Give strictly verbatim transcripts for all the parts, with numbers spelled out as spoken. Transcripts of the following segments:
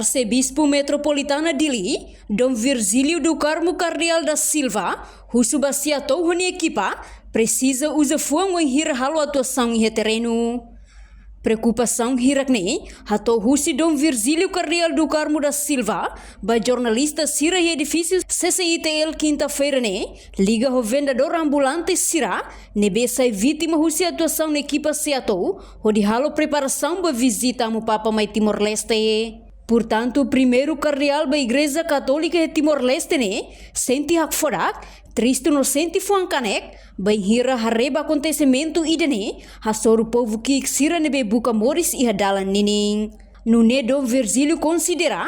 Arsebispu Metropolitana Dili, Dom Virgílio do Carmo Cardeal da Silva, husu ba SEATOU ho nia ekipa, presiza uza fuan wainhira halo atuasaun iha terrenu. Preokupasaun hirak-ne'e hato'o husi Dom Virgílio Cardeal do Carmo da Silva ba jornalista sira iha edifísiu C C I T L kinta-feira ne'e, liga ho vendedór ambulante sira ne'ebé sai vítima husi atuasaun ekipa SEATOU hodi halo preparasaun ba vizita Amu Papa mai Timor-Leste. Portantu, primeiru kardeál ba Igreja Katólika iha Timor-Leste ne'e sente hakfodak, triste no sente fuan kanek, bainhira haree ba akontesimentu ida-ne'e hasoru povu ki'ik sira ne'ebé buka moris iha dalan ninin. Nune'e Dom Virgílio konsidera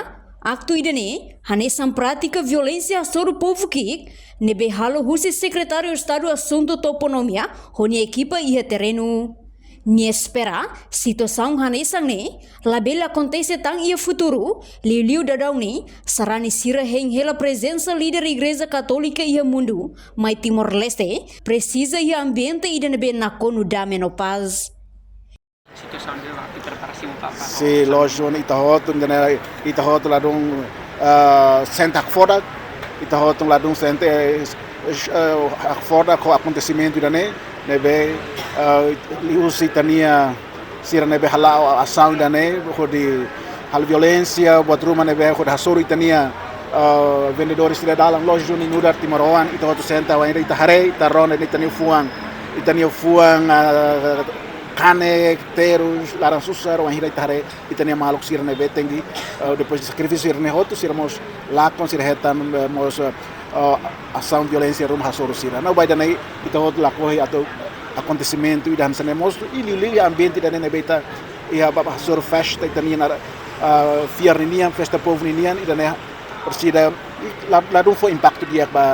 aktu ida-ne'e hanesan prátika violénsia hasoru povu ki'ik ne'ebé halo husi Sekretáriu Estadu Asuntu Toponímia ho nia ekipa iha terrenu. Nia espera situasaun hanesan ne'e labele akontese tan iha futuru, liuliu daudaun ne'e sarani sira hein hela prezensa líder Igreja Katólika iha mundu mai Timor-Leste presiza iha ambiente ida ne'ebé nakonu dame no pás. Situasaun de waktu preparasaun Amu Papa. Sin, lójiku, ita hotu, ita hotu ladún, ah, sente hakfodak, ita hotu ladún sente, eh, eh, hakfodak ho akontesimentu ida-ne'e, ne'ebé, eh, liuhusi ita-nia sira ne'ebé hala'o asaun ida-ne'e, hodi halo violénsia, buat ruma ne'ebé hodi hasoru ita-nia, eh, vendedores sira dalan, lójiku, nu'udar timoroan, ita hotu sente, wainhira ita haree, ita ronda, ita-nia fuan, ita-nia fuan, eh, kanek, terus, laran susar, wainhira ita haree, ita-nia maluk sira ne'ebé tenke, eh, depois de sakrifísiu sira-ne'e hotu, sira mós lakon, sira hetan, eh, mós, eh, eh, asaun violénsia ruma hasoru sira. No ba ida-ne'e, ita hotu lakohi atu akontesimentu ida hanesan ne'e mosu, i liuliu ambiente ida-ne'e ne'ebé ita iha ba, ba hasoru festa, ita-nia, eh, fiar ninian, festa povu ninian, ida-ne'e orsida, i la, ladún fó impaktu di'ak ba,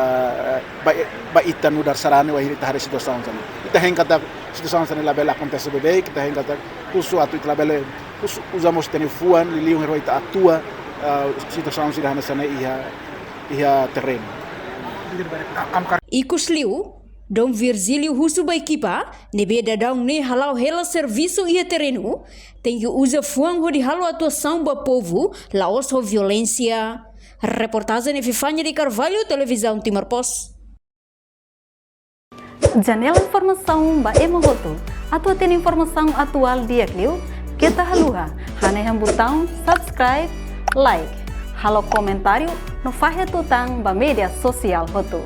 ba, ba ita nu'udar sarani wainhira ita haree situasaun hanesan ne'e. Ita hein katak situasaun hanesan ne'e labele akontese beibeik, ita hein katak husu atu ita labele husu, uza mós ita-nia fuan, liuliu wainhira ita atua, eh, situasaun sira hanesan ne'e iha, iha terrenu. Ikusliu, Dom Virgílio husu ba ekipa ne'ebé daudaun ne'e hala'o hela servisu iha terrenu, tenke uza fuan hodi halo atuasaun ba povu, la'ós ho violénsia. Reportajen Epifania de Carvalho, Televizaun Timor Post. Janela informasaun ba ema hotu. Atu hatene informasaun atuál di'ak liu, keta haluha hanehan butaun subscribe, like, halo komentáriu no fahe tutan ba média sosiál hotu.